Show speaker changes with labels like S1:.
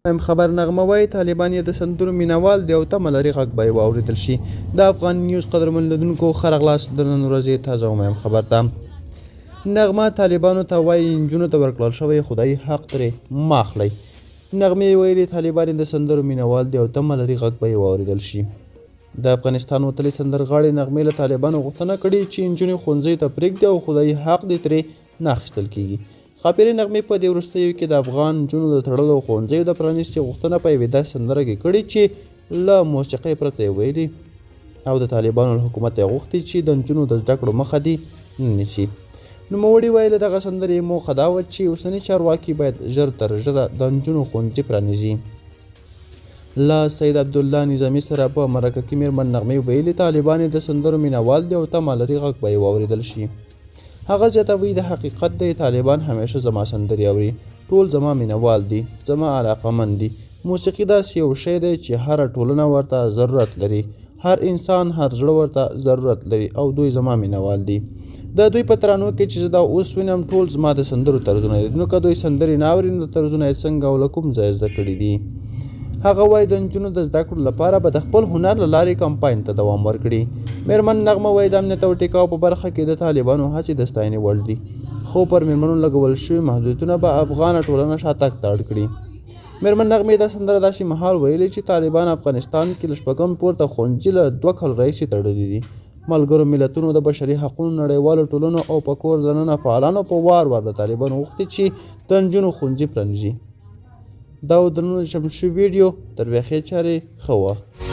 S1: مهم خبر نغمه وايي طالبان یې د سندرو مینهوال دي او تمه لري غږ به یې واورېدل شي. د افغان نیوز قدرمن لیدونکو، ښه راغلاست د نن ورځې تازه او مهم خبر ته. نغمه طالبانو ته وايي نجونو ته ورکړل شوی خدایي حق ترې مه اخلئ. نغمې ویلي طالبان یې د سندرو مینهوال دي او تمه لري غږ به یې واورېدل شي. د افغانستان وتلې سندرغاړې نغمې له طالبانو غوښتنه کړې چې نجونې ښوونځیو ته پرېږدي او خدایي حق دې ترې نه اخیستل کېږي. ښاپېرۍ نغمې په دې وروستیو کې د افغان نجونو د تړلو ښوونځیو د پرانیستې غوښتنه په یوې داسې سندره کې کړې چې له موسیقۍ پرته یې ویلي او د طالبانو له حکومته یې غوښتي چې د نجونو د زده کړو مخه دې نه نیسي. نوموړي وایي له دغه سندرې یې موخه دا وه چې اوسني چارواکي باید ژر تر ژره د نجونو ښوونځي پرانیزي. له سید عبدالله نظامي سره په مرکه کې میرمن نغمې ویلي طالبان یې د سندرو مینهوال دي او تمه لري غږ به یې واورېدل شي. هغه زیاتوي د حقیقت دی طالبان همیشه زما سندرې اوري، ټول زما مینهوال دي، زما علاقمند دي. موسیقي داسې یو شی دی چې هره ټولنه ورته ضرورت لري، هر انسان هر زړه ورته ضرورت لري او دوی زما مینهوال دي. د دوی په ترانو کې چې زه دا اوس وینم ټول زما د سندرو طرزونه دي، نو که دوی سندرې نه اوري نو طرزونه یې څنګه او له کوم ځایه زده کړي دي. هغه وایي د نجونو د زده کړو لپاره به د خپل هنر له لارې کمپاین ته دوام ورکړي. میرمن نغمه وایي د امنیت او ټیکاو په برخه کې د طالبانو هڅې د ستاینې وړ دي، خو پر میرمنو لګول شوي محدودیتونه به افغانه ټولنه شاتګ ته اړ کړي. میرمن نغمې دا سندره داسې مهال ویلې چې طالبان افغانستان کې له شپږم پورته ښوونځي له 2 کالو راهیسې تړلي دي. ملګرو ملتونو، د بشري حقونو نړیوالو ټولنو او په کور دننه فعالانو په وار وار له طالبانو غوښتي چې د نجونو ښوونځي پرانیزي. دا و د نن شمشي ویډیو. تر بیا ښې چارې، ښه وخت.